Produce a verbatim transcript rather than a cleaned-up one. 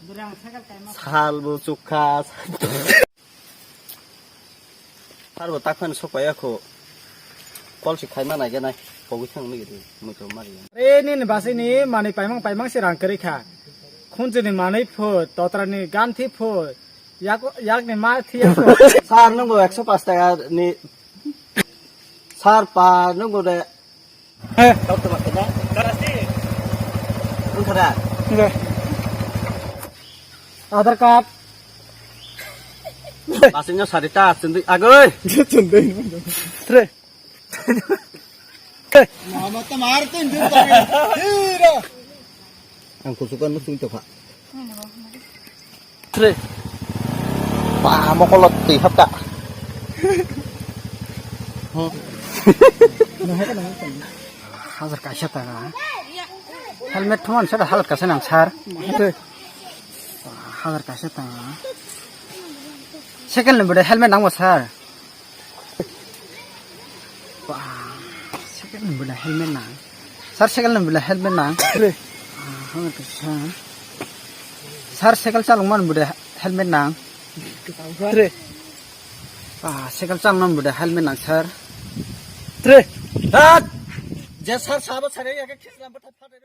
Sal bo chukha. Sar bo takhan sokpaiya kho. Kol si khaima nai ganai. Pogwi thang nigi di. Muto mari. Re ni ni basi ni mani paimang paimang si rang kari kha. Khunju ni mani pho, totra ni gan thi pho. Yak, yak ni ma thi ya pho. Sar nungo ekso paanch taka ni. Sar pa nungo de. He. Kau tu maksudnya? Enggak. Aadhaar card. Aslinya sarita, sendiri, agoi. Sendiri. Tre. Mama tuh martin juga. Hira. Ang kusukan lu sing coba. Tre. Wah, mau kolot tih hap tak? Hazar kaisa taka. Helmet thuman sada halat kaisa nang sar. Hazar kaisa taka. Second ni bwdai helmet nangma sar. Wah, second ni bwdai helmet nang. Sar second ni bwdai helmet nang. Tre. Ah, hwnwi kisa. Sar cycle chalokmani bwdai helmet nang. Tre. Ah, cycle chalokmani bwdai helmet nang sar. Tre. Hat! Je sar sabo sare ya ke khislam bwtha phate.